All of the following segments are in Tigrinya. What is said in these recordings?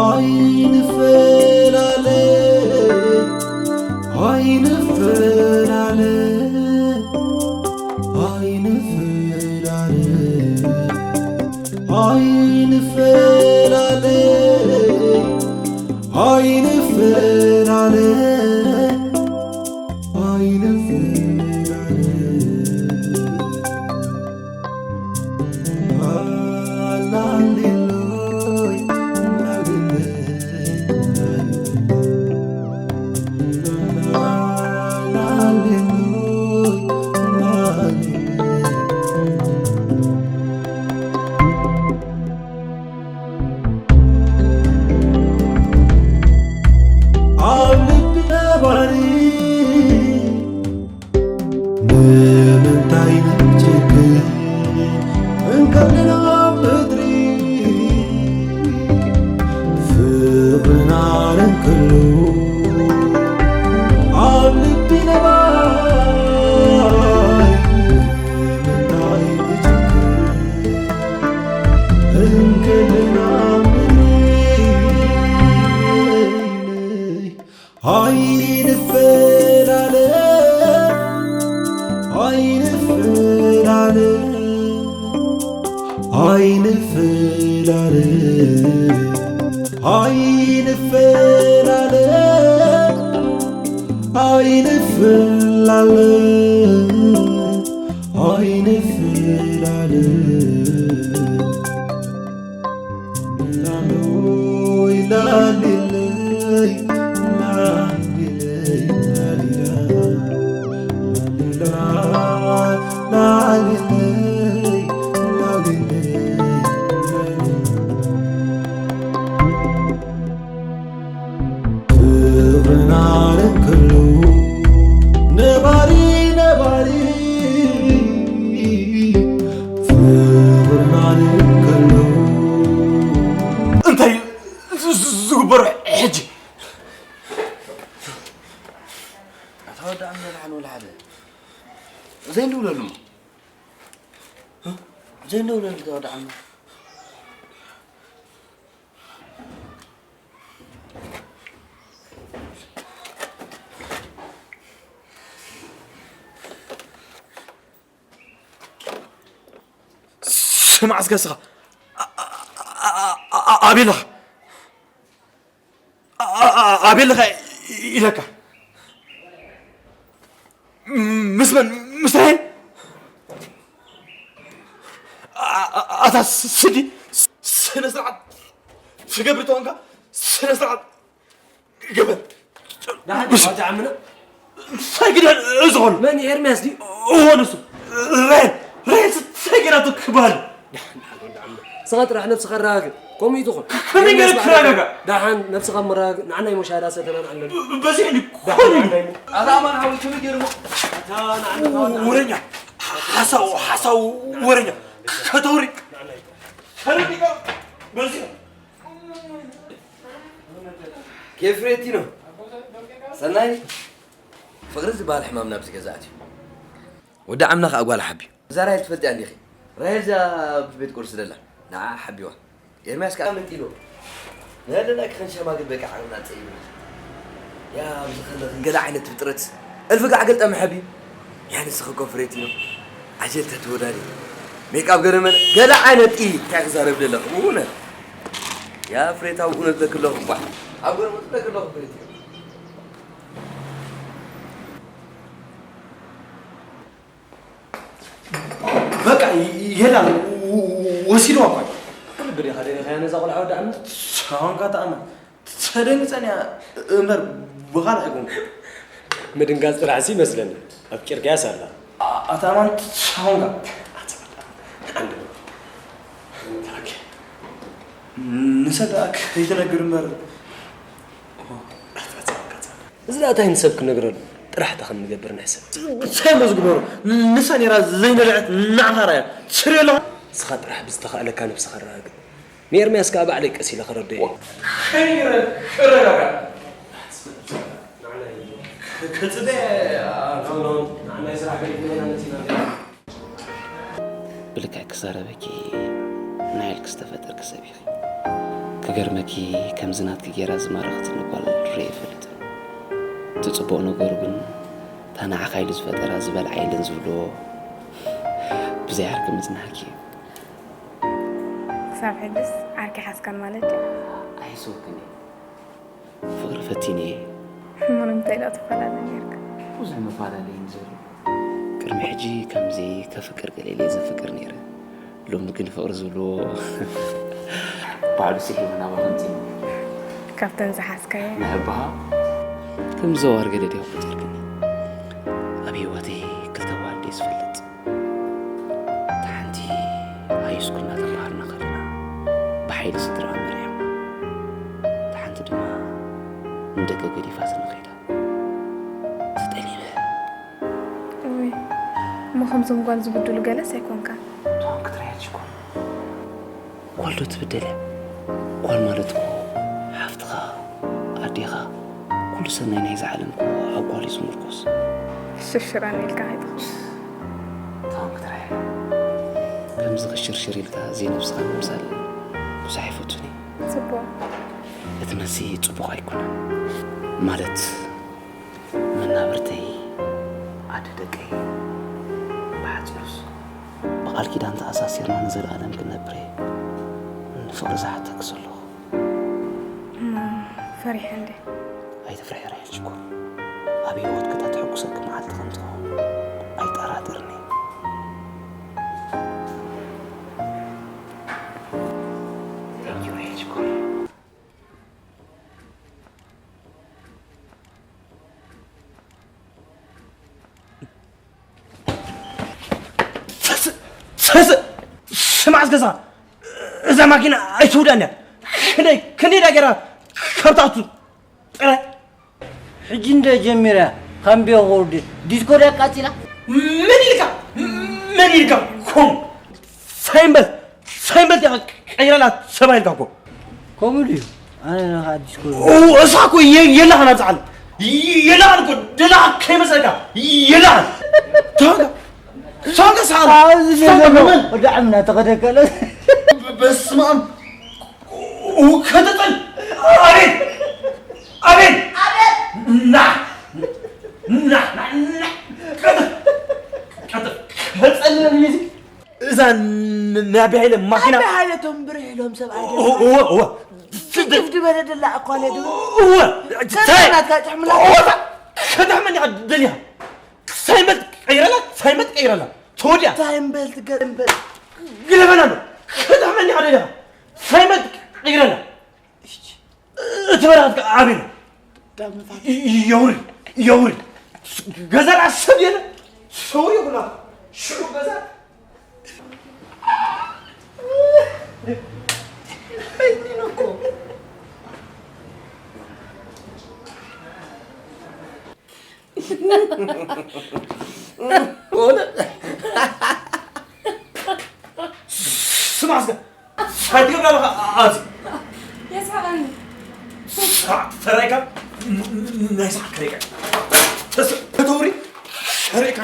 ኣይንፈላለ፣ ኣይንፈላለ፣ ኣይንፈላለ፣ ኣይንፈላለ፣ ኣይንፈላለ፣ ኣይንፈላለ። ኣብ ልቢ ነባሪ ንምንታይ ንጭክን እንከለና ኣብ ምድሪ ፍቕርና ለንክሉ ኣብ ልቢ ነባሪ ንምንታይ ንጭክን እንከለና ኣብ ምድሪ ኣይንፈላለ፣ ኣይንፈላለ፣ ኣይንፈላለ፣ ኣይንፈላለ፣ ኣይንፈላለ፣ ኣይንፈላለ። ፍቕርና ለንክሉ ነባሪ ነባሪ ፍቕርና ለንክሉ እንታይ ዝ- ዝ- ዝግበሮ ሕጂ? ኣታ ወዲ ዓሚ ወላ ሓደ ዘይንድውለሉ እሞ ዘይንድውለሉ ተወዲ ዓሚ ስማዕ እስከ እስኻ ኣቤለኻ ኣቤለኻ ኢለካ ምስ መን ምስ ራሄል ኣታ ስዲ ስነ ስርዓት ትገብር ተኾንካ ስነ ስርዓት ግበር። ደሓን ዋጃ ዓምና እንታይ ግዳ ዝኾን መን ኤርምያስ ድዩ? እዎ ንሱ ራሄል ራሄል እንታይ ገይራቶ ክበሃል ንስኻ ጥራሕ ነብስኻ ኣረጋግእ። ከምኡ እዩ ዝኾን ከመይ ገይረ ክረጋጋእ? ደሓን ነብስኻ መረጋግእ። ንዓና እዩ መሻዳ ሰተናን ኣለና። በዚሕ ድዩ ኮን ኢሉ ኣታ ኣማን ሓወይ ከመይ ገይሩ እሞ ወረኛ ሓሳው ሓሳው ወረኛ ከተውሪ ተረዲካ በዚሕ ኬፍሬቲኖ ሰናይ ፍቕሪ ዝበሃል ሕማም ናብዚ ገዛ ኣትዩ። ወዲ ዓምና ከኣ ጓል ሓብዩ። እዛ ራሄል ትፈልጥያ እንዲኺ? ራሄል እዛ ኣብቲ ቤት ቁርሲ ደላ ንዓ ሓቢዋ። ኤርምያስ ከኣ መንጢሎ። ንህልና ክኸን ሸማግል በቃ ዓቕምና ጸይብና። ያ ኣብዚ ከለኺ ገለ ዓይነት ፍጥረት እልፊ ጋዕ ገልጠ መሐብዩ። ያ ንስኺ እኮ ፍሬቲኖ ዓጀል ተትወዳዲ ሜክኣፕ ገለ መለ ገለ ዓይነት ጥይት እንታይ ክዛረብ ደለኹ ብእውነት ያ ፍሬታዊ እውነት ለክለኹ ባ ኣብ ጎረመት ለክለኹ ፍሬቲኖ በቃ የላ ወሲድዋ እኳ ልቢ ዲኻ ደሊኻያ ነዛ ቆልዓ ወዲ ዓመት ሳዋንካ ተኣመን ተደንግጸን እያ እምበር ብኻልእ ኣይኮንኩ ምድንጋጽ ጥራሕሲ ይመስለኒ ኣፍቂርካያስ ኣላ ኣታማን ሳዋንካ ንሰ ደኣ ከይትነግር እምበር እዚ ደኣ እንታይ ንሰብ ክነግረሉ ጥራሕ እታ ከም ንገብር ንሕሰብ እንታይ እሞ ዝግበሩ ንሳ ነራ ዘይነብዐት ናዕኻራ እያ ትስርዮ ኣለኻ ንስኻ ጥራሕ ብዝተኻእለካ ነብስኻ ኣረጋግእ ንኤርምያስ ከኣ ባዕለይ ቀስ ኢለ ከረድኦ እየ ከይረ ክረጋጋ ከጽበ ኣሎን ናይ ስራሕ ቤት መናነትና ብልክዕ ክዛረበኪ ናይ ኢልክ ዝተፈጠርኪ ሰብ ኢኺ ክገርመኪ፣ ከምዚ ናትኪ ጌራ ዝማረኸትኒ ጓል ርእየ ኣይፈልጥን። እቲ ጽቡቕ ነገሩ ግን፣ እታ ንዓኻ ኢሉ ዝፈጠራ ዝበልዓ የለን ዝብልዎ፣ ብዘይ ዓርኪ ምጽናሕኪ እዩ። ክሳብ ሕጅስ ዓርኪ ሓዝካን ማለት ድዩ? ኣይሕሰብክን እየ። ፍቕሪ ፈቲነ እየ። እሞ ንምንታይ ደኣ ትፈላለ ነይርካ? ብዙሕ መፈላለዪ እዩ ዘሎ። ቅድሚ ሕጂ ከምዚ ከፍቅር ገለ ኢለ ዘፍቅር ነይረ። ሎሚ ግን ፍቕሪ ዝብልዎ ባዕሉ ስሒቡ ናባኺ ኣምጺኡ። ካብተን ዝሓዝካዮ? ንሕባሃ ከም ዘዋር ገለ ድዮ ቆጺርክኒ? ኣብ ህይወተይ ክልተ ኣዋልድ እየ ዝፈልጥ። እታ ሓንቲ ሃይስኩል እናተምሃርና ከለና ብሓይሊ ስድራኣ መሪሖማ። እታ ሓንቲ ድማ ንደገ ገዲፋትና ከይዳ። ተጠሊመ። እውይ፣ እሞ ከምዞም ጓል ዝብድሉ ገለስ ኣይኮንካን። እቶም ክትሪኣያ ትሽኮር። ጓል ዶ ትብደል እያ? ጓል ማለት እኮ ሓፍትኻ፣ ኣዴኻ፣ ኩሉ ሰናይ ናይዛ ዓለም እኮ ኣብ ጓል እዩ ዝምርኮስ። ሽርሽራን ኢልካ ኣይትኹን። እቶም ክትሪኣያ። ከምዚ ክሽርሽር ኢልካ ዘይነብስኻ ምምሳል ብዙሕ ኣይፈቱን እየ። ጽቡቕ። እቲ መልሲ ጽቡቕ ኣይኮነን። ማለት መናብርተይ፣ ኣደ ደቀይ፣ ብሓጺሩስ ብቓል ኪዳን ተኣሳሲርና ንዘለኣለም ክንነብር እየ። ንፍቕሪ ዝሓተኪ ዘለኹ። እሞ ፈሪሐ እንዴ? ኣይትፍርሒ ራሄል ሽኮር። ኣብ ህይወትኪ እታ ተሐጉሰኪ መዓልቲ ከም ትኸውን ኣይጠራጠርን እየ። Thank you ራሄል ሽኮር። ስማዕ እስከ፣ እዛ ማኪና ኣይትውዳእን እያ። ክንደይ ክንደይ ዳ ገይራ ካብታ ኣቱ ጥረ። ሕጂ እንደ ጀሚራ ካምቢዮ ወርድ ዲስኮ ዳ ቃጺላ። ምን ኢልካ? ምን ኢልካ? ኮም ሳይምበል ሳይምበል ቀይረላ ሰባ ኢልካ እኮ። ከምኡ ድዩ? ኣነ ናኻ ኣዲስ ኮ እው፣ እሳ እኮ የ-፣ የላኽን ኣብዚ ዓለም። የ-፣ የላኽን እኮ፣ ደላኻ ከይመስለካ። የላኽን። ታንካ፣ ታንካ ሰዓት፣ ኣብዚ ታንካ ነገር መመን። ወደ ዓምና ተኸደከለ። በስመ ኣብ። እው፣ ከተጠል። ኣቤት! ኣቤት! ኣቤት! ና! ና! ና! ና! ቀጥፍ! ቀጥፍ! ከጸልለኒ እዚ እዛ ን-፣ ናይ ኣቢ ሃይለ ማኪና። ኣቢ ሃይለ ቶም ብርሕ ኢሎም ሰብኣይ እወ፣ ደማ። እወ፣ እወ። ትፍትፍ ዝበለ ደላ እኳ ነዱ። እወ። ከመይ ናትካ ጭሕምላ? እወ። ከተሕመኒ ኢኻ ደሊኻ። ሳይመት ቀይረላ፣ ሳይመት ቀይረላ። ተወዲኣ። ሳይመት ገ-፣ ሳይመት። ግለበና ኣሎ። ከተሕመኒ ኢኻ ደሊኻ። ሳይመት ቀይረላ። እሺ። እቲ በረኸት ከ ኣበይ ነው? ዳምታት። ይ-፣ የውሪ፣ የውሪ። ገዛ ደኣ ሰብ የለ። ሰው ይብላ። ሽዑ ገዛ። ስማ እስከ። ሳትገብር ኣለኻ ኣብዚ። የስሓቐኒ። ሰዓት ተራይካ፣ ን-፣ ን-፣ ናይ ሰዓት ከረይካ። ተስ-፣ ከተውሪ፣ ከረይካ።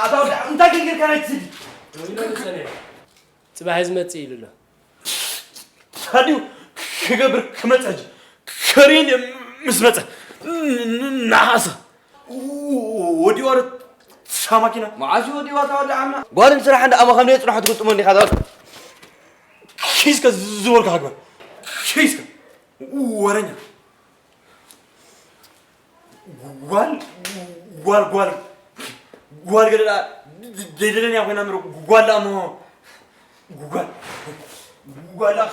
ኣታ ወዲ፣ እንታይ ገይርካ ናይ ትስዲ? ጽባሕ ዝመጽእ ኢሉ ኣሎ። ታዲዩ ክገብር ክመጽእ ሕጂ። ከርእየን እየ ምስ መጸ። ን-፣ ን-፣ ንዓሳ። ወዲዋ ዶ እታ ማኪና? መዓስ እዩ ወዲዋ እታ ወዲ ዓምና? ጓልን ስራሕን ደኣ ኣማ ከም ዘይጽንሖ ትግጥሞ እንዲኻ ዛወት። ኪስከ ዝበልካ ግበር። ኪስከ ወረኛ። ጓል፣ ጓል፣ ጓል፣ ጓል ገለ ደኣ ዘይደለንያ ኮይና እምበር ጓል ደኣ እሞ ጓል፣ ጓል ደኣ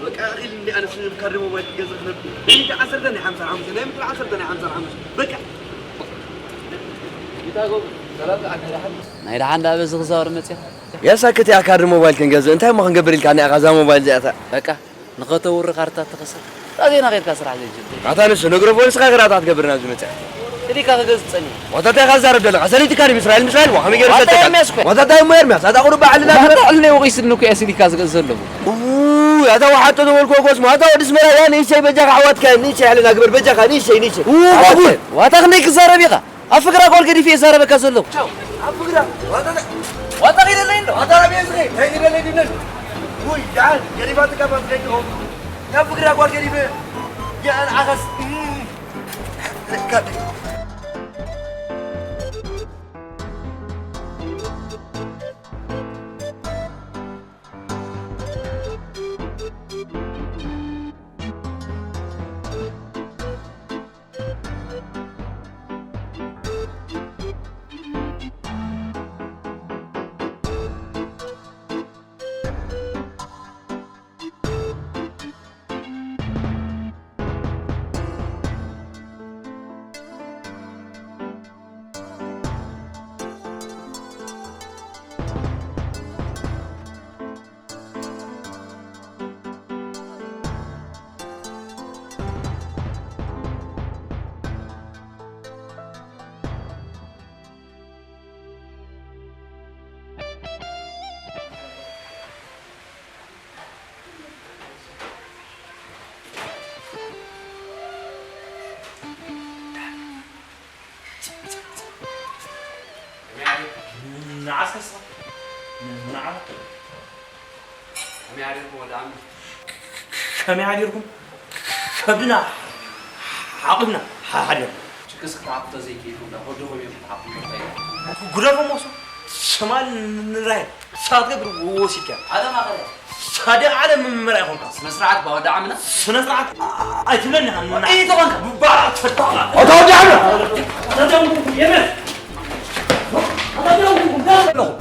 በቃ፣ ኣኺል እንዲ ኣነስ ካርዲ ሞባይል ክገዝእ ክነብ። ናይ ዓሰርተ ናይ ሓምሳ ሓሙሽተ፣ ናይ ምድሪ ዓሰርተ ናይ ሓምሳ ሓሙሽተ። በቃ። ናይ ደሓን ደኣ በዚ ክዛወር መጽያ። ያሳክት እያ ካርዲ ሞባይል ክንገዝእ። እንታይ እሞ ክንገብር ኢልካ እኒኣ፣ ካዛ ሞባይል እዚኣታ? በቃ፣ ንኸተውሪ ካርታ ተኸሰር። እታ ዜና ኸይድካ ስራሕ ዘይትብል። ኣታ ንሱ፣ ነግሮ ፖሊስካ ክራታ ትገብር ናብዚ መጽያ። ዲካ ክገዝእ ጸኒሑ። ዋታ እንታይ ኢኻ ትዛረብ ዘለኻ? ሰሊጥካ ድዩ ምስራኤል፣ ምስራኤል? ዋ፣ ከመይ ገይሩ ዋታ ሰጠካ? ኤርምያስ እኮ። ዋታ እንታይ ኤርምያስ? ኣታ ቁሩብ ባዕልና እታ ንበር። ዕልነ ወቒስኒ እኮ እያ ሰሊካ ዝገዝእ ዘለኹ። ኡ፣ ኣታ ወሓጦ ተበልኩ ጎስሞ። ኣታ ወዲ ስመራ፣ ያ ንእሽተይ በጃኻ ኣሕዋትካ፣ ንእሽተይ ሕልና ግበር፣ በጃኻ፣ ንእሽተይ፣ ንእሽተይ። ኡ፣ ኣታ ባቡር፣ ዋታ ክንደይ ክዛረብ ኢኻ? ኣብ ፍቅራ ጓል ገዲፈ እየ ዛረበካ ዘለኹ። ቻው፣ ኣብ ፍቅራ። ዋታ እንታይ? ዋታ ኺደለይ እንዶ። ዋታ ረብ እየ ዝኸ፣ እንታይ ኺደለይ ድብለኒ? ውይ፣ ደሓን፣ ገዲፋትካ ባ ትኸይድ ትኸውን። ኣብ ፍቅራ ጓል ገዲፈ፣ ያ ንዓኻስ፣ እም፣ ለካ ድዩ? ንዓሰሳ ንዓመት ከመይ ሓዲርኩም ወዲ ዓሚ? ከመይ ሓዲርኩም? ከብድና ሓቑብና ሓዲርና። ችክስ ክትሓቁ ተዘይክኢልኩም ዳ ወድኹም እዮም ክትሓቁ ምርታ እዩ። ጉደፎም ወሱ ትማል ንራይ ሳት ገብር ወሲድካ። ዓለም ኣኸለ። ሳደ ዓለም ምምራ ይኾንካ። ስነ ስርዓት ባ ወዲ ዓምና። ስነ ስርዓት ኣይትብለኒ ሃምና። እይ ተኾንካ። ባራ ተታ። ወዲ ዓምና። የመን።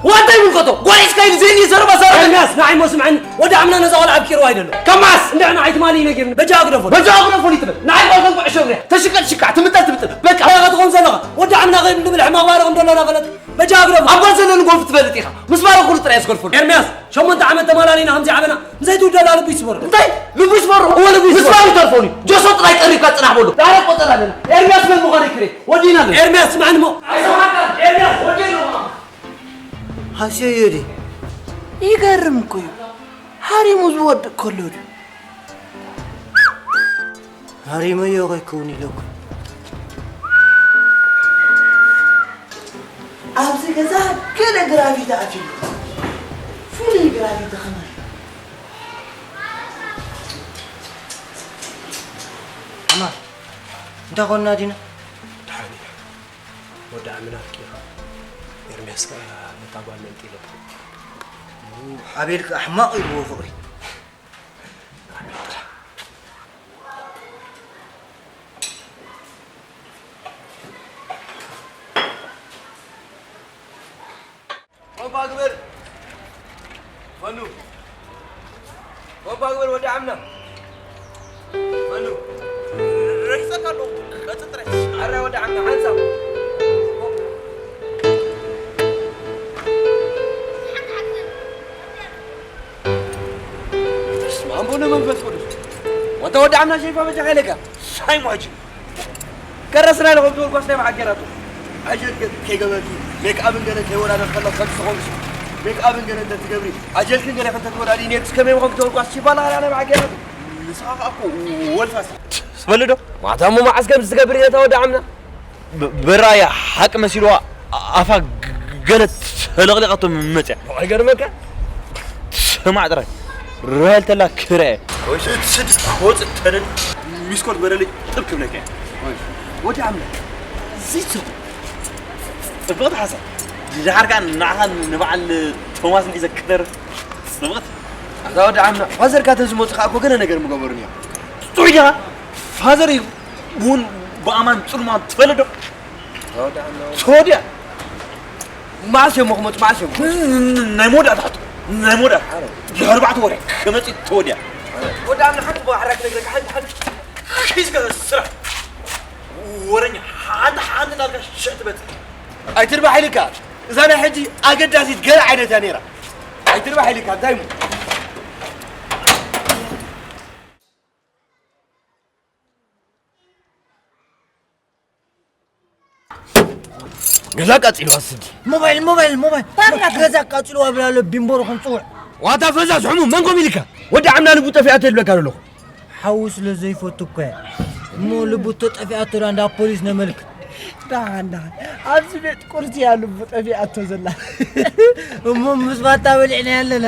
ዋንታ ይምልከቶ? ጓል ሒዝካ ኢሉ ዘይድልየ ዘረባ ዘረባ። ኤርምያስ፣ ንዓይ እሞ ስምዓኒ፣ ወዲ ዓምና ነዛ ቆልዓ ኣብኪርዋ ኣይደሎ። ከማስ! እንድዕ ንዓይ ትማሊ እዩ ነጊርኒ። በጃ ኣግደፎ። በጃ ኣግደፎ ይትብል። ንዓይ ጓል ከም ኩዕሾ እግሪ። ተሽቀጥ ሽካዕ፣ ትምጠል ትምጠል። በቃ። እንታይ ክትኾን ዘለኻ? ወዲ ዓምና ከይብሉ ንብልሕ መቕባሪ ከም ደሎ ናፈለጥ። በጃ ኣግደፎ። ኣባ ዘለኒ ጎፍ ትፈልጥ ኢኻ። ምስ ባረኹሉ ጥራይ ኣስገድፈሉ። ኤርምያስ፣ ሸሞንተ ዓመት ተማላሊና ከምዚ ዓበና፣ ንዘይትውደላ ልቡ ይስበሮ። እንታይ? ልቡ ይስበሮ? እወ፣ ልቡ ይስበሮ። ምስ ባሩ ይተርፎኒ። ጆሶ ጥራይ ቀሪብካ ጽናሕ በሎ። ዳረ ቆጠር ኣለና። ኤርምያስ መን ምዃኑ ይክሬ። ወዲና ኣለና። ኤርምያስ፣ ስምዓኒ እሞ። ኣይሰማዕካን። ኤርምያስ፣ ወዲና ኣለና። ሃስዮዮ ድዩ? ይገርም እኮ እዩ። ሃሪሙ ዝወድቅ ከሎ ድዩ? ሃሪመዮ ከይከውን ኢለ እኮ። ኣብዚ ገዛ ገለ ግራፊቲ ኣትዩ። ፍሉይ ግራፊቲ ከማን። ኣማ፣ እንታይ ኮንና ዲና? ደሓን እየ። ወዲ ዓምና ኣፍቂርካ፣ ኤርምያስ ከኣ ነታ ጓል መንጢሎ። ኣቤል ከኣ ሕማቕ እዩ ብዎ ፍቕሪ። ቆባ ግበር። ፈኑ። ቆባ ግበር ወዲ ዓምና። ፈኑ። ረጊጸካ ኣለኹ። ቀጽል ጥራይ። ኣረ ወዲ ዓምና ሓንሳብ። በስመ ኣብ ወወልድ ወመንፈስ ቅዱስ። ወንታ ወዲ ዓምና ሸይፋ በጃኻ ኢለካ። ሳይሞ ሕጂ። ከረስና ኢለ ከም ትብል ጓስ ናይ መዓት ጌራቶ። ኣጀል ገ-፣ ከይገበርኪ፣ ሜክኣፕን ገለ ከይወዳደር ከሎ ከም ዝኸውን፣ ሜክኣፕን ገለ እንተ ትገብሪ፣ ኣጀልክን ገለ ከም ተትወዳድሪ ነይርክስ ከመይ ምኾንክ ትብል ጓስ ሽባላ ኸላ ናይ መዓት ጌራቶ። ንስኻ ኸኣ እኮ ወልፋስ። ትበሊ ዶ? ማታ እሞ መዓስ ከም ዝገብር ኢለ ተወዳዓምና። ብ-፣ ብራያ ሓቂ መሲልዋ ኣፋ ግ-፣ ገለ ተለቕሊቓቶ መጽያ። ኣይገርመካ? ስማዕ ጥራይ። ራሄል ተላ ክርአ። ወይ ስድ ክወጽእ ተደል ሚስኮል በረለይ ጥብ ክብለካ እየ። ወይ ወዲ ኣምላኽ። እዚ ጽቡቕ። ጽቡቕቲ ሓሳብ። ድሓር ከኣ ንዓኻን ንበዓል ቶማስን እዩ ዘክርር። ጽቡቕቲ። ኣታ ወዲ ዓምና፣ ፋዘርካ ተዝመጹ ከኣ እኮ ገለ ነገር ምገበሩን እዮም። ጽጹይ ዲኻ? ፋዘር እዩ እውን ብኣማን ጽልማን ትፈልጥ ዶ? ኣታ ወዲ ዓምና። ተወዲኣ። መዓስ እዮም ክመጹ? መዓስ እዮም ክመጹ? ን-፣ ን-፣ ናይ መወዳእታ ሕቶ። ናይ መወዳእታ። ኣረ። ድሕሪ ኣርባዕተ ወርሒ ክመጽእ ተወዲኣ። ወዲ ዓምና ሓንቲ ብዋሕራ ክነግረካ፣ ሓንቲ፣ ሓንቲ። ሒዝካ ስራሕ። ወረኛ፣ ሓንቲ፣ ሓንቲ እንዳልካ ሽዕ ትበጽሕ። ኣይትርባሕ ኢልካ። እዛ ናይ ሕጂ ኣገዳሲት ገለ ዓይነት እያ ነይራ። ኣይትርባሕ ኢልካ፣ እንታይ እሞ? ገዛ ቃጺልዋ ስዲ። ሞባይል፣ ሞባይል፣ ሞባይል። ታንካ ገዛ ቃጺልዋ ብላሎ ቢምቦሮ ከም ጽውዕ። ዋታ ፈዛዝ ሕሙ መን ኮም ኢልካ? ወዲ ዓምና ልቡ ጠፊኣቶ ይብለካ ኣለኹ። ሓው ስለ ዘይፈቱ እኮ እያ። እሞ ልቡ ተጠፊኣቶ ዳ እንዳ ፖሊስ ነመልክት። ደሓን፣ ደሓን። ኣብዚ ቤት ቁርሲ እያ ልቡ ጠፊኣቶ ዘላ። እሞ ምስ ባታ በሊዕና ኣለና።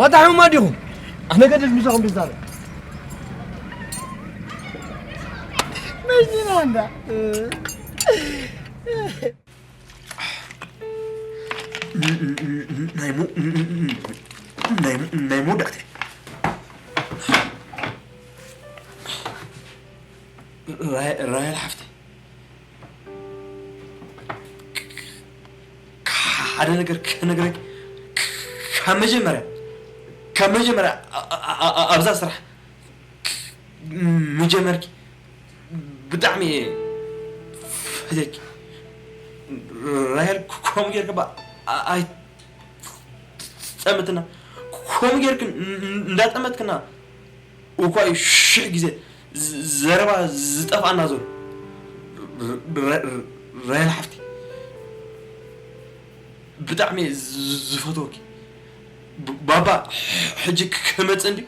ዋታ ሕሙማ ዲኹም? ኣነ ገድል ምሳኹም ብዛረብ። መሽና እንዳ። ናይ ሙ-፣ ናይ ሙ-፣ ናይ መወዳእታ። ራሄ-፣ ራሄል ሓፍቲ፣ ሓደ ነገር ክነግረኪ፣ ካብ መጀመርያ፣ ካብ መጀመርያ ኣ-፣ ኣ-፣ ኣ-፣ ኣብዛ ስራሕ ምጀመርኪ ብጣዕሚ እየ ፈትየኪ። ራሄል፣ ከምኡ ጌርኪ እባ ኣ-፣ ኣይትጠምትና። ከምኡ ጌርኪ ን-፣ ን-፣ እንዳጠመትክና እኳ እዩ ሽሕ ግዜ ዝ-፣ ዘረባ ዝጠፍኣና ዘሎ። ር-፣ ር-፣ ራሄል ሓፍቲ፣ ብጣዕሚ እየ ዝ-፣ ዝፈትወኪ። ብ-፣ ባባ፣ ሕ-፣ ሕጂ ክ-፣ ክመጽእ እንድዩ።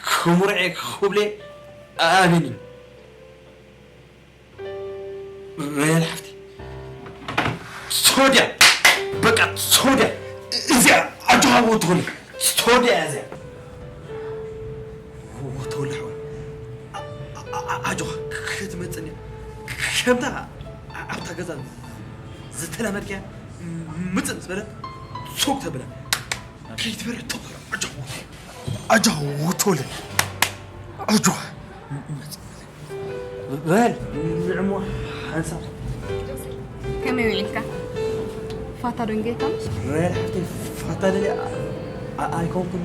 ክሙርዔ ክብሌ ኣበኒ። ራሄል ሓፍቲ፣ ሶድያ፣ በቃ ሶድያ። እዚኣ ኣጆኻ ወትኹኒ። ሶድያ እያ እዚኣ። ወተወላ ሓወይ። ኣ-፣ ኣ-፣ ኣ-፣ ኣጆኻ ክትመጽእ እንድያ። ከምታ ኣብታ ገዛ ዝተለመድካያ ምጽእ ምስ በለት ሶግ ተብላ። ከይትበረ ተበረ። ኣጆኻ። ኣጆኻ ወተወለ። ኣጆኻ። በል፣ ንዕሞ ሓንሳብ። ከመይ ውዒልካ? ፋታ ዶ እንጌካ? ራሄል ሓፍተይ፣ ፋታ ደልየ ኣ-፣ ኣ-፣ ኣይኮንኩን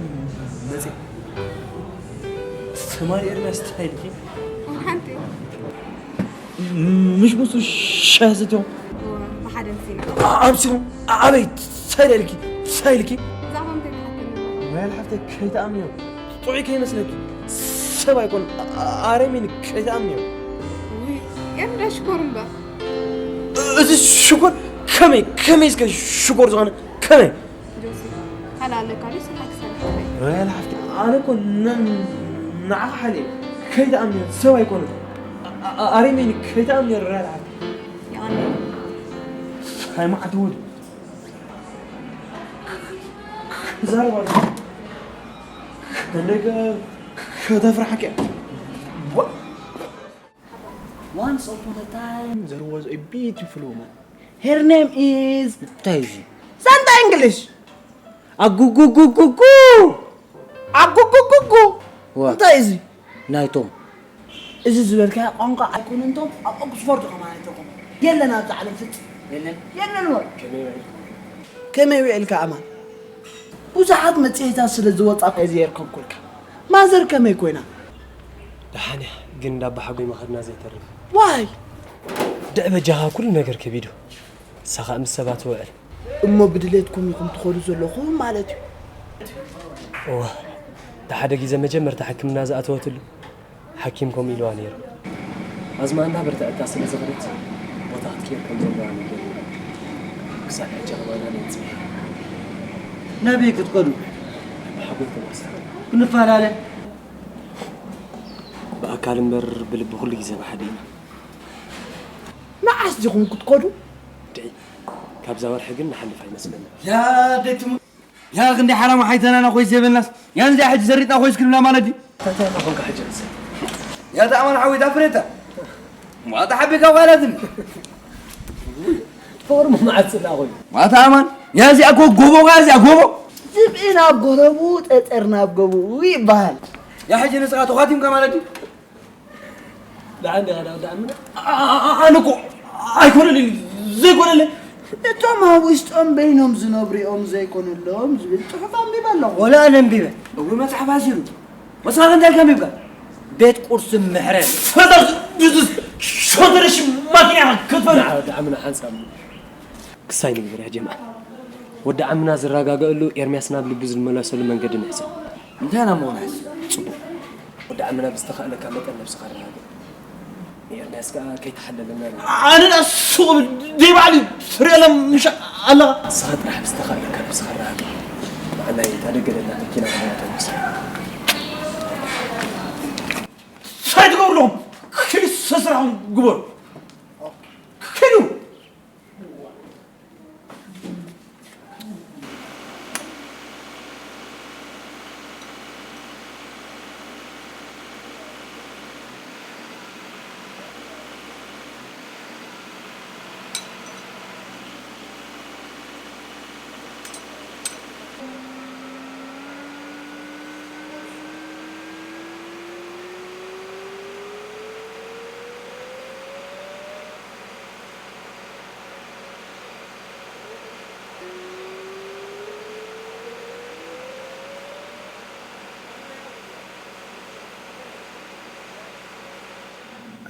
መጽየ። ትማሊ ኤርምያስ እንታይ ኢልኪ? ሓንቲ። ምሽ ምስ ሻሂ ሰትዮም? እወ፣ ብሓደ ኣምሲና። ኣ-፣ ኣምሲኹም? ኣበይ? እንታይ ኢልኪ? እንታይ ኢልኪ? ብዛዕባ እንታይ ትሓተኒ ኣለኻ? ራሄል ሓፍተይ፣ ከይትኣምንዮ። ጥዑይ ከይመስለኪ፣ ሰብ ኣይኮን፣ ኣ-፣ ኣረሚን ከይትኣምንዮ። ውይ፣ ኤርዳ ሽኮር እምበር። እ-፣ እዚ ሽኮር ከመይ፣ ከመይ እስከ ሽኮር ዝኾነ ከመይ? ጆሲ፣ ካልእ ኣለካ ድዩ? ስራሕ ክሰርሕ እየ። ራሄል ሓፍቲ፣ ኣነ እኮ ን-፣ ንዓኻ ሓልየ፣ ከይትኣምንዮ፣ ሰብ ኣይኮነን። ኣ-፣ ኣ-፣ ኣረሚን ከይትኣምንዮ ራሄል ሓፍቲ። የቐንየለይ። ኣይመዓት ወዲ። ክዛረብ ኣሎ። እንደገ ከተፍርሓካ እያ። ዋ-፣ Once upon a time, there was a beautiful woman. Her name is እንታይ እዩ እዚ? ሳንታ እንግሊሽ። ኣጉጉጉጉጉ። ኣጉጉጉጉ። ዋ። እንታይ እዩ እዚ? ናይቶም። እዚ ዝበልካዮ ቋንቋ ኣይኮነን፣ ቶም ኣብ ኦክስፎርድ ከማን ኣይተረኸቦ። የለን ኣብዚ ዓለም ፍጽም። የለን? የለን ወይ? ከመይ ውዒልካ? ከመይ ውዒልካ ኣማን? ብዙሓት መጽሔታት ስለ ዝወጻ እየ ዘየርከብኩልካ። ማዘር ከመይ ኮይና? ደሓን እያ፣ ግን እንዳ ኣባሓጎይ መኸድና ዘይተርፍ። ዋይ! ድዕ በጃኻ ኩሉ ነገር ከቢዱ። ንሳ ኸኣ ምስ ሰባት ትውዕል። እሞ ብድሌትኩም ኢኹም ትኸዱ ዘለኹም ማለት እዩ። እወ፣ እቲ ሓደ ግዜ መጀመርታ ሕክምና ዝኣተወትሉ፣ ሓኪም ከምኡ ኢልዋ ነይሩ። ኣዝማ እንዳበርትዐታ ስለ ዝኸደት፣ ቦታ ክትቅየር ከም ዘለዋ ነጊርዋ። ክሳዕ ሕጂ ከማን ኣነ እየ ጽኒሐ። ናበይ ክትከዱ? ብሓጎይ ተዋሳእ። ክንፈላለ? ብኣካል እምበር ብልቢ ኩሉ ግዜ ብሓደ ኢና። መዓስ ዲኹም ክትከዱ? ድዒ፣ ካብዛ ወርሒ ግን ንሓልፍ ኣይመስለንን። ያ ደክሙ-፣ ያ ክንደይ ሓራማ ሓይተናና ኮይስ ዘይበልናስ፣ ያ ነዚኣ ሕጂ ዘሪጥና ኮይስ ክንብላ ማለት ድዩ? እንታይ እናኾንካ ሕጂ ንሰይ? ያ ተኣማን ሓወይ፣ እታ ፍሬታ። ዋታ ሓቢካ ጓላትን። ፎርም መዓጽና ኮይኑ። ዋታ ኣማን፣ ያ እዚኣ እኮ ጎቦ፣ ያ እዚኣ ጎቦ። ዝብኢ ናብ ጎረቡ፣ ጸጸር ናብ ጎቡ ይበሃል። ያ ሕጂ ንስኻ ተዃቲምካ ማለት ድዩ? ደሓን ዲኻ ዳዊት? ደሓን ምነ? ኣ-፣ ኣ-፣ ኣ-፣ ኣነ እኮ ኣይኮነለይ፣ ዘይኮነለይ። እቶም ኣብ ውሽጦም በይኖም ዝነብሩ እዮም ዘይኮነሎም ዝብል ጽሑፍ ኣንቢበ ኣለኹ። ወላ ኣነ ኣንቢበ። እወ፣ መጽሓፍ ኣሲሩ። ወስኻ እንታይ ከንቢብካ? ቤት ቁርሲ ምሕረት። ፈዛ ዝ-፣ ዝ-፣ ዝ-፣ ሾተረሽ ማኪና ክትፈል። ደሓን፣ ደሓን ምነ ሓንሳብ። ክሳይ ንግበር ያ ጀማዓ። ወዲ ዓምና ዝረጋገአሉ፣ ኤርምያስ ናብ ልቡ ዝመለሰሉ መንገዲ ንሕሰብ። እንታይ ኢና እሞ ንሕሰብ? ጽቡቕ። ወዲ ዓምና ብዝተኻእለካ መጠን ነብስኻ ኣረጋግእ። ኤርምያስ ከኣ ከይተሓለለና። ኣነ ደኣ ሱቕ ብል ደይ ባዕሉ ትሪኦ ሎም ምሽ ኣለኻ። ንስኻ ጥራሕ ምስ ተኻእለካ ነብስኻ ርኣያ። ንዓና እታ ደገ ደላ መኪና ክመላእተን ምሳይ። እንታይ ትገብሩ ኣለኹም? ክዱ ስራሕኩም ግበሩ። ክዱ።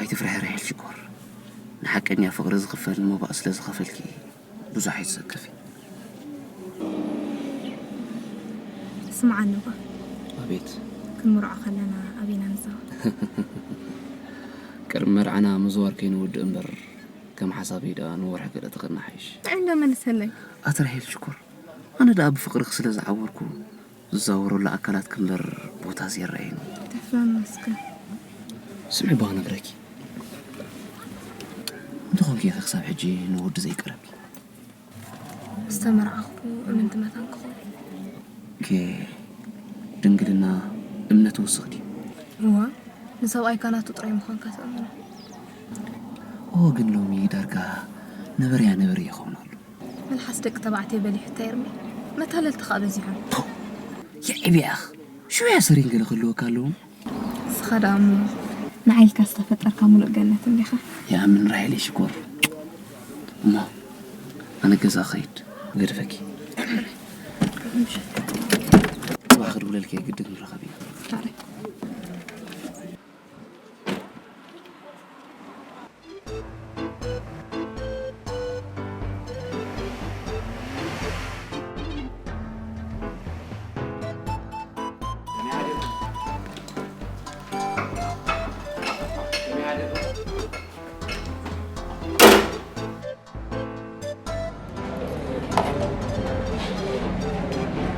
ኣይትፍርሒ ራሄል ሽኮር። ንሓቀኛ ፍቕሪ ዝኽፈል መባእ ስለ ዝኸፈልኪ ብዙሕ ኣይትሰከፊ። ስምዓኒ እባ። ኣቤት። ክንምርዖ ከለና ኣበይና ንዛወር? ቅድሚ መርዓና ምዝዋር ከይንውድእ እምበር፣ ከም ሓሳበይ ደኣ ንወርሒ ገለ ተኸድና ሓይሽ። እንታይ እንዶ መልሰለይ? ኣቲ ራሄል ሽኮር፣ ኣነ ደኣ ብፍቕርኺ ስለ ዝዓወርኩ፣ ዝዛወረሉ ኣካላትኪ እምበር ቦታ ዘይረኣየኒ። ተፈመስገን። ስምዒ እባ ክነግረኪ። እንተኾንኪ ኢኺ ክሳብ ሕጂ ንወዲ ዘይቀረብኪ። ዝተመርዓኹ እምንቲ መታን ክኸውን። ኦኬ፣ ድንግልና እምነት ይውስኽ ድዩ? እዋ፣ ንሰብኣይካ ናቱ ጥራይ ምዃንካ ትእምኖ። ኦ፣ ግን ሎሚ ዳርጋ ነበርያ ነበር ይኸውን ኣሎ። መልሓስ ደቂ ተባዕትዮ በሊሑ እንታይ እርሚ? መታለልቲ ኸኣ በዚሖም። ቶ፣ የዕብያኽ። ሽውያ ሰሪን ገለ ክህልወካ ኣለዎም። ንስኻ ደኣ እሞ ንዓይ ኢልካ ዝተፈጠርካ ሙሉእ ገነት እንዲኻ። ይኣምን ራሄለይ ሽኮር። እሞ ኣነ ገዛ ኸይድ ገድፈኪ። ጽባሕ ክድውለልኪ ግድን ንራኸብ ኢና። ዳዕረ።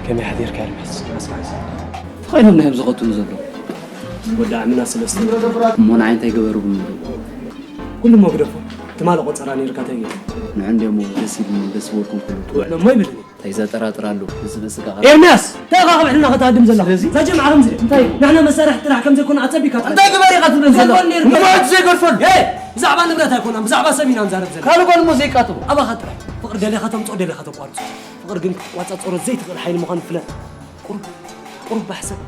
ከመይ ሓዲርካ ኤርምያስ? ተኸይኖም ናይም ዝቐትሉ ዘለዉ። ወዲ ዓምና ሰለስተ። እሞ ንዓይ እንታይ ገበሩ ብምሉ? ኩሉ እሞ ግደፎ። ትማሊ ቆጸራ ነይርካ እንታይ ገይሩ? ንዑ እንድሞ ደስ ኢልኒ፣ ደስ በልኩም ኩሉ። ውዕሎ እሞ ይብልኒ። እንታይ ዘጠራጥር ኣሎ? እዚ ብስጋ ኤርምያስ! እንታይ ኢኻ ክብሕልና ከተሃድም ዘለኻ? ስለዚ እዛ ጀምዓ ከምዚ ድያ? እንታይ? ንሕና መሳርሒ ጥራሕ ከም ዘይኮና ኣጸቢካ እንታይ ግበር ኢኻ ትብለን ዘለኻ? ዘይኮን ነይሩ። ንመዓት ዘይገድፈሉ። ኤ! ብዛዕባ ንብረት ኣይኮናን፣ ብዛዕባ ሰብ ኢና ንዛረብ ዘለና። ካልእ ጓል እሞ ዘይቃጥቦ። ኣባኻ ጥራሕ። ፍቕሪ ደሊኻ ተምጽኦ፣ ደሊኻ ተቋርጾ። ፍቕሪ ግን ክትቋጻጸሮ ዘይትኽእል ሓይሊ ምዃኑ ፍለጥ። ቁሩብ፣ ቁሩብ ባሕሰብ።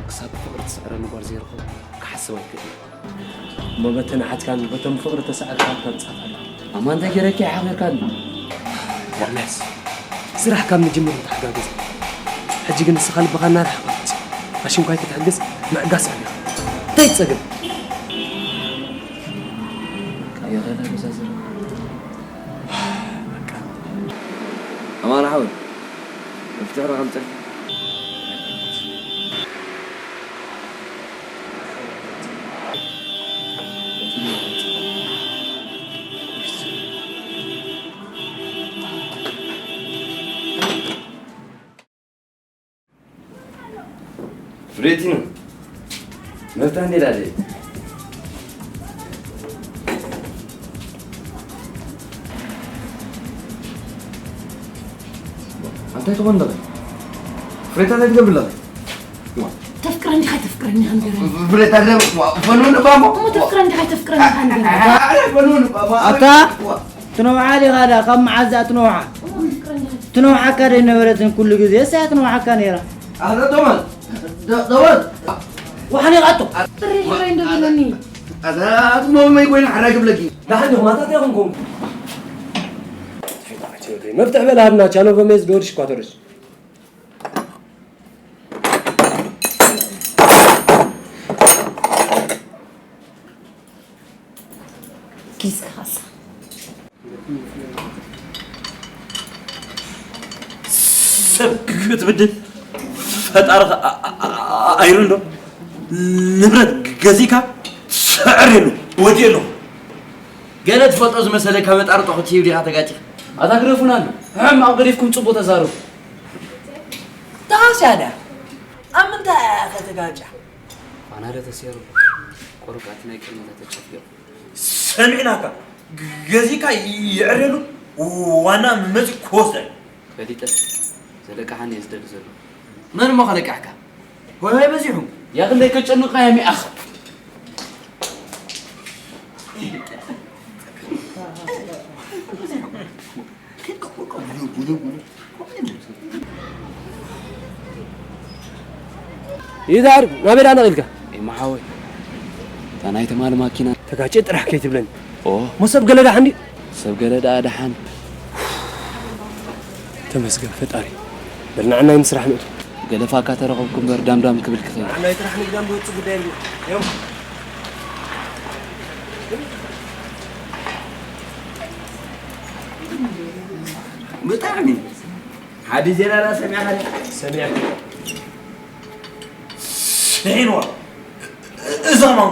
ክሳብ ፍቕሪ ትስዕረኒ ጓል ዘይረኸብኩ ክሓስብ ኣይክእልን። እሞ በተን ኣሓትካን በቶም ፍቕሪ ተሳዕርካን ተምጻት ኣለኻ። ኣማ እንታይ ገይረኪ ሓኺርካኒ? ኤርምያስ፣ ስራሕ ካብ ምጅምር እንተሓጋገዘ። ሕጂ ግን ንስኻ ልብኻ እናረሓቐ መጺኡ። ኣሽንኳይ ክትሕግዝ ምዕጋስ ኣሊኻ። እንታይ ጸገም? ቀይረ ለበዛ ዘረ። በቃ። ኣማን ሓወይ፣ መፍትሒ ረኸብ ጸርፊ። ፍሬቲኖ፣ መፍታ እንዴ ላለ? ኣንታይ ትኾን ኣለኻ? ፍሬታ እንታይ ትገብር ኣለኻ? ዋ። ተፍቅረኒ ዲኻ ኣይተፍቅረኒ ኢኻ ንገረኒ። ፍሬታ ደ-፣ ዋ፣ ፈኑ ንባሞ። እሞ ተፍቅረኒ ዲኻ ኣይተፍቅረኒ ኢኻ ንገረኒ። ዋ። ፈኑ ንባሞ። ኣታ፣ ዋ። ትነውሓ ዲኻ ዳ? ካብ መዓዝ እያ ትነውሓ? እሞ ተፍቅረኒ ዲኻ ኣይተፍቅረኒ? ትነውሓካ ዶ ኣይነበረትን ኩሉ ግዜ? እሳ እያ ትነውሓካ ነይራ። ኣታ ቶማስ፣ ደ-፣ ቶማስ። ወሓኒ ቃቶ። ብሪ ሕራይ እንዶ በለኒ። ኣታ፣ ኣታ፣ ኣትሞ መይ ኮይና ሕራይ ክብለኪ። ዳሕን ዲኹም ኣታ እንታይ ኾንኩም? መፍትሕ በል ሃብና፣ ቻኖ በሜዝ ዶርሽ ኳተርሽ። ኪስካ ኻሳ። ሰብ ክትብድል ፈጣሪ ኸ-፣ ኣ-፣ ኣ-፣ ኣ-፣ ኣይሩን ዶ? ንብረት ገዚእካ ስዕር የሉ። ወዲእ ኣለኹ። ገለ ትፈልጦ ዝመሰለካ መጣርጦ ክትህብ ዲኻ ተጋጭኻ? ኣታ ግደፉና ኣሎ። ሕማቕ ገዲፍኩም ጽቡቕ ተዛረቡ። ታስያ ድያ? ኣብ ምንታይ እያ ከተጋጫ? ፋና ዶ ተሰይሩ? ቆርቃት ናይ ቅድመታ ተጨፍዮ። ሰሚዕናካ። ገዚእካ ይዕረሉ። ዋና መጺ ክወስደ። ፈሊጠ። ዘለቃሓኒ እየ ዝደሊ ዘሎ። መን እሞ ከለቃሕካ? ሆይ ሆይ በዚሑ። ያ ክንደይ ከጨንቕካ እያ ሚኣኽ። ይዛር ናበይ ደኣ ነቒልካ? ኤማ ሓወይ፣ እታ ናይ ትማሊ ማኪና። ተጋጨ ጥራሕ ከይትብለኒ። ኦ። ሞ ሰብ ገለ ደሓን ድዩ? ሰብ ገለ ደኣ ደሓን። ተመስገን ፈጣሪ። በል ንዓናይ ምስራሕ ንእቱ። ገለ ፋካ ተረኸብኩ እምበር ዳምዳም ክብል ክኽእል። ንዓናይ ጥራሕ ንግዳም ዝወጽእ ጉዳይ የለን። ዮም። ብጣዕሚ። ሓዲ ዜና ዳ ሰሚዕኻ ዲኻ? ሰሚዐ። ስሒንዋ። እዛ ማን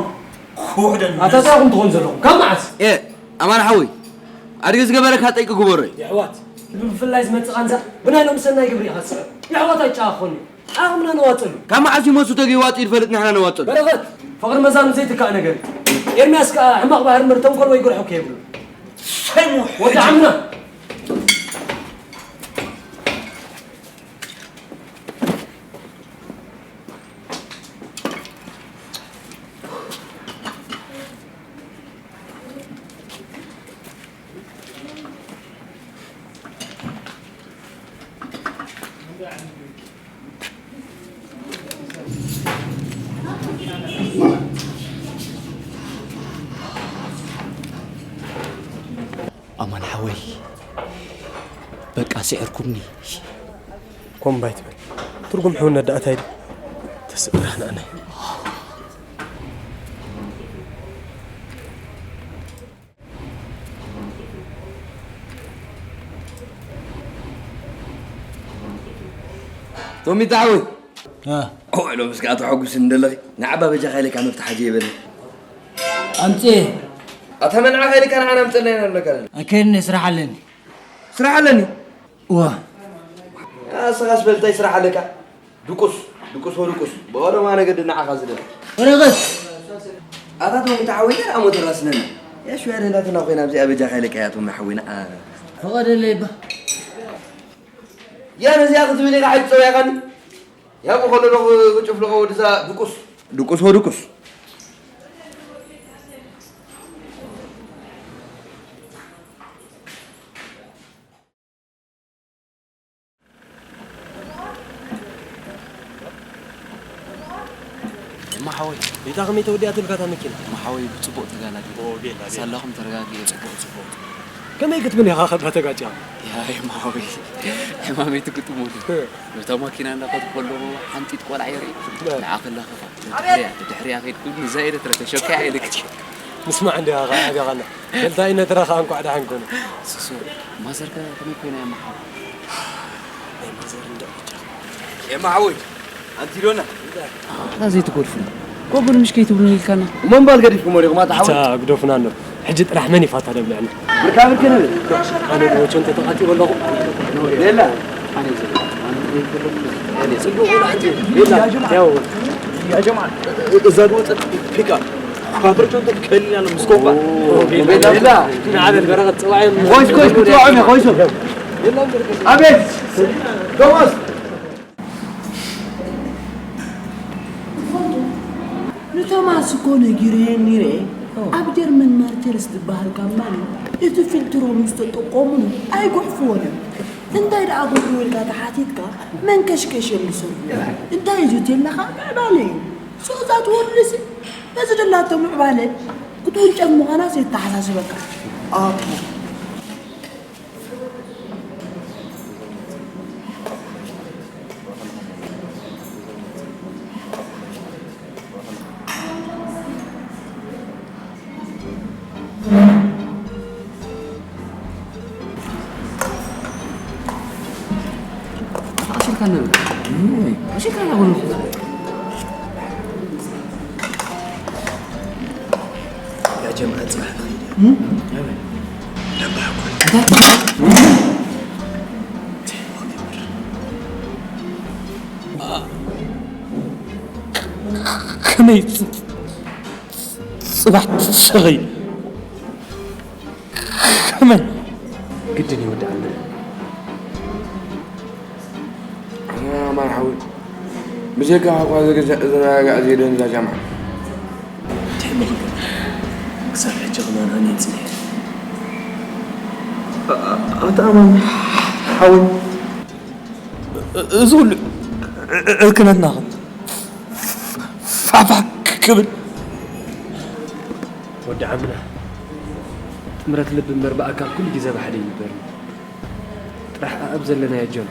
ክውሕደን ኣታ እንታይ ኢኹም ትኾኑ ዘለኹም? ካብ መዓስ? ኤ፣ ኣማን ሓወይ፣ ኣድጊ ዝገበረካ ጠይቂ ግበሮ እዩ። የሕዋት፣ ብፍላይ ዝመጽእ ቃንዛ ብናይ ሎም ሰናይ ግብሪ ኢኻ ትስዕር። የሕዋት ኣይጨኻኾኒ። ዓቕምና ነዋጽሉ። ካብ መዓስ እዩ መሱ ተገይዋጽ ይፈልጥ ንሕና ነዋጽሉ። በረኸት፣ ፍቕሪ መዛኑ ዘይትካእ ነገር እዩ። ኤርምያስ ከኣ ሕማቕ ባህሪ እምበር ተንኮል ወይ ግርሑ ከየብሉ። ሰይሙ ወዲ ዓምና። ኣማን ሓወይ፣ በቃ ስዒርኩምኒ። ኮምባይ ትብል ትርጉም ሕውነት ደኣ እንታይ ድዩ? ተስእ ጥራሕ ንኣናይ። ቶሚ ታዕወይ። እ። ኦ፣ ሎምስ ከኣ ተሐጉስኒ ደለኺ። ንዓባ በጃኻ ኢለካ መፍትሓ ጀይበለ። ኣምጽኤ። ኣታ መንዓኻ ኢለካ ንዓና ኣምጽእና ኢና ንብለካ ዘለና። ኣይከድኒ፣ ስራሕ ኣለኒ። ስራሕ ኣለኒ? እወ። ኣስኻስ በል እንታይ ስራሕ ኣለካ? ድቁስ፣ ድቁስ ወድቁስ። ብቐደማ ነገዲ ንዓኻ ዝደሊ። ወረቐት። ኣታ ቶም ተዓወይና ደኣ ሞተር ኣስነና። ያ ሽውያ ደላትና ኮይና ኣብዚኣ በጃኻ ኢለካ እያ ቶም ሓወይና። አ። ፈቐደለይ እባ። ያ ነዚኣ ክትብል ኢኻ ሕጂ ጸውያኻኒ? ያቡ ከሎ ዶ ክጭፍልቖ ወድዛ ድቁስ። ድቁስ ወድቁስ። እማ ሓወይ። ቤታ ከመይ ተወዲኣትልካ እታ መኪና? እማ ሓወይ ብጽቡቕ ተጋላጊለ። ኦ፣ ቤላ፣ ቤላ። ሳላኹም ተረጋጊኤ ጽቡቕ፣ ጽቡቕ፣ ጽቡቕ። ከመይ ክትብል ኢኻ ከብዳ ተጋጭያ? ያ፣ እማ ሓወይ። ሕማመይ ትግጥሙሉ። እ። ነታ ማኪና እንዳኸድኩ ከለኹ ሓንጢት ቆልዓ የርኢ። እ። ንዓ ከላ ከፋ። ኣቤት! ድሕሪያ፣ ድሕሪያ ከይድኩ ንዛ ኢለ ትረተ ሸኮያ ኢልክ። ንስማዕ እንዲያ ኸዓ ሓቢኻና። ገልታ ኢነ ትረኻ እንኳዕ ደሓን ኮነ። ሱሱ፣ ማዘርከ ከመይ ኮይና እያ እማ ሓወይ? ናይ ማዘር እንዳ ብቻ። እማ ሓወይ፣ ኣንቲ ዶና? ኣታ ዘይትጎድፉና። ጎብን ምሽ ከይትብሉን ኢልካና። እሞ እምባል ገዲፍኩሞ ዲኹም ኣታ ሓወይ? እታ ግደፉና ኣሎ። ሕጂ ጥራሕ መን ይፋታ ደብልዕና? ብርካ ብርክ ንብል። ኣነ ዶ ቸንተ ተቓጢበ ኣለኹ። ሌላ። ኣነ ዘለ-፣ ኣነ ዘለ-፣ ጽቡቕ ቆልዓ እንጂ። ሌላ። ያው። ያ ጀማዓ፣ እ-፣ እዛ ዝወጸት ፒክኣፕ ኳትሮ ቸንተ ትከልል ኣሎ ምስ ኮባ። ኦ፣ ሌላ። ሌላ። ንዓበል በረኸት ጽዋዕን ኮይስ፣ ኮይስ፣ ክትወዖም እየ፣ ኮይሱ። ሌላ እምበር። ኣቤት። ቶማስ። ትፈልጡ፣ ንቶማስ እኮ ነጊረዮ ነይረ። ኦ። ኣብ ጀርመን ማርቸርስ ዝበሃል ካምፓኒ እቲ ፊልትሮ ምስ ተጠቀሙሉ ኣይጉሕፍዎን እዮም። እንታይ ደኣ ክብሉ ኢልካ ተሓቲትካ መንከሽከሽ እዮም ዝሰርሑ። እንታይ እዩ እቲ ኢልካ ምዕባለ እዩ። ሶ ዛት ወርልድሲ በዚ ደላቶ ምዕባለ ክትውንጨፍ ምዃናስ የተሓሳስበካ። ኣኮ። ኣሽርካ ነበር። ኣሽርካ ያጎንኩ። ያ ጀማዓ፣ ጽባሕ ንኸይድ። እም? ከመይ ጽባሕ ትሰኸይ? ከመይ? ግድን ይወድኣና። ኣማን ሓወይ፣ ብጀካ ሓቋ ዘገዛእ ዘረጋጋእ ዘይደንዛ ጃምዓ። እንታይ እሞ ክብል? ክሳብ ሕጂ ከማን ኣነ ይጽንሕ። ኣታ ኣማን ሓወይ፣ እዚ ኩሉ ዕርክነትና ኸ ፋፋ ክብል? ወዲ ዓምና፣ ጥምረት ልቢ እምበር ብኣካል ኩሉ ግዜ ብሓደ ይንበርና። ጥራሕ ኣኣብ ዘለናዮ ጆን።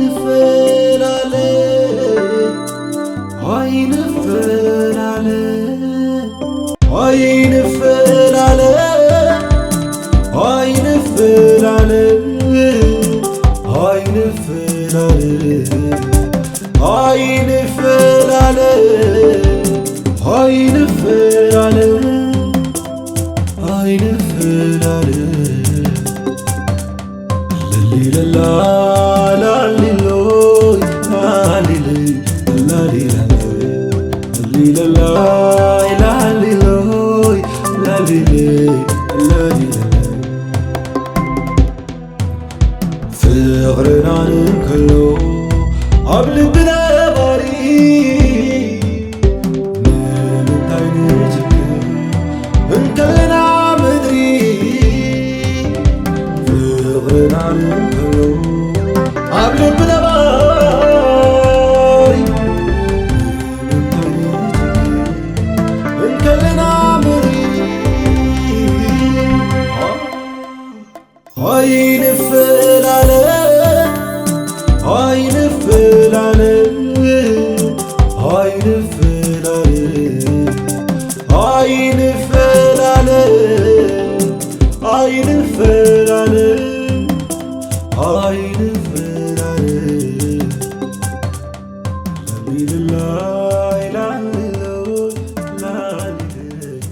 ኣይንፈላለ፣ ኣይንፈላለ፣ ኣይንፈላለ፣ ኣይንፈላለ፣ ኣይንፈላለ፣ ኣይንፈላለ፣ ኣይንፈላለ፣ ኣይንፈላለ። ፍቕርና እንከሎ ኣብ ልቢ ነባሪ፣ ንምንታይ ንጭክን እንከለና ምድሪ? ፍቕርና እንከሎ ኣብ ልቢ ነባሪ፣ ንምንታይ ንጭክን እንከለና ምድሪ? ኣይንፈላለ፣ ኣይንፈላለ፣ ኣይንፈላለ፣ ኣይንፈላለ፣ ኣይንፈላለ፣ ኣይንፈላለ። ላሊለላይ፣ ላሊለላይ፣ ላሊለላይ።